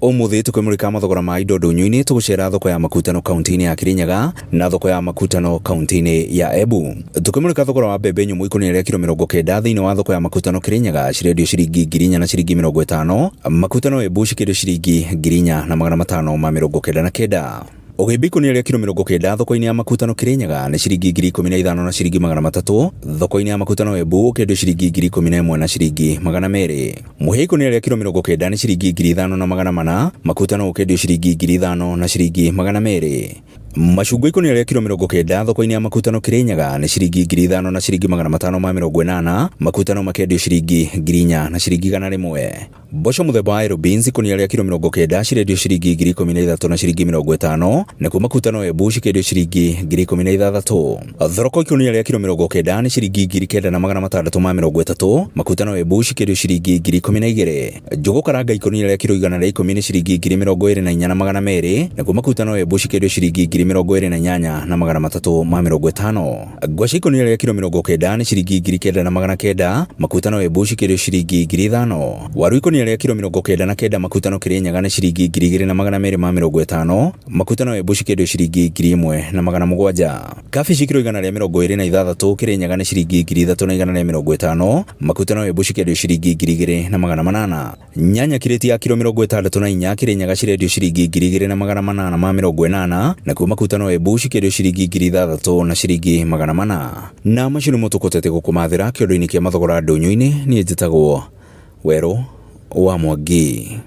Ũmũthĩ tũkĩmũrĩka mathogora ma indo ndũnyũ-inĩ tũgũcera thoko ya Makutano kaunti-inĩ ya Kirinyaga na thoko ya Makutano kaunti-inĩ ya Embu. Tũkĩmũrĩka thogora wa mbembe nyũmũ ikũnia rĩa kiro 90 thĩinĩ wa thoko ya Makutano Kirinyaga cirendio ciringi 4,000 na ciringi 50, Makutano Embu cikĩendio ciringi 4599. Ũgĩmbi ikũnia rĩa kiro 90 thoko-inĩ ya Makutano Kirinyaga nĩ ciringi 15,000 na ciringi 300, thoko-inĩ ya Makutano Embu ũkĩendio ciringi 11,000 na ciringi 200. Mũhĩa ikũnia rĩa kiro 90 nĩ ciringi 5400, Makutano ũkĩendio ciringi 5,000 na ciringi 200. Macungwa ikũnia rĩa kiro 90 thoko-inĩ ya Makutano Kirinyaga nĩ ciringi 5,000 na ciringi 580, Makutano makendio ciringi 4,000 na ciringi 100. Mboco mũthemba wa Yellow Beans ikũnia rĩa kiro 90 cirendio ciringi 13,000 na ciringi 50, nakuo Makutano Embu cikendio ciringi 16,000. Thoroko ikũnia rĩa kiro 90 nĩ ciringi 9630, Makutano Embu cikendio ciringi 12,000. Njũgũ karanga ikũnia rĩa kiro 110 nĩ ciringi 24,200, nakuo Makutano Embu cikendio ciringi 28,350. Ngwacĩ ikũnia rĩa kiro 90 nĩ ciringi 9,900, Makutano Embu cikĩendio ciringi 5,000. Waru ikũnia rĩa kiro 99 Makutano Kirinyaga nĩ ciringi 2,250, Makutano Embu cikĩendio ciringi 1,700. Kabici kiro 126 Kirinyaga nĩ ciringi 3,150, Makutano Embu cikĩendio ciringi 2,800. Nyanya kirĩti ya kiro 64 Kirinyaga cirendio ciringi 2880, nakuo Makutano Embu cikĩendio ciringi 6,000 na ciringi 400. Na macio nĩmo tũkotete gũkũmathĩra kĩondo-inĩ kĩa mathogora ndũnyũ-inĩ. Niĩ njĩtagwo Werũ wa Mwangi.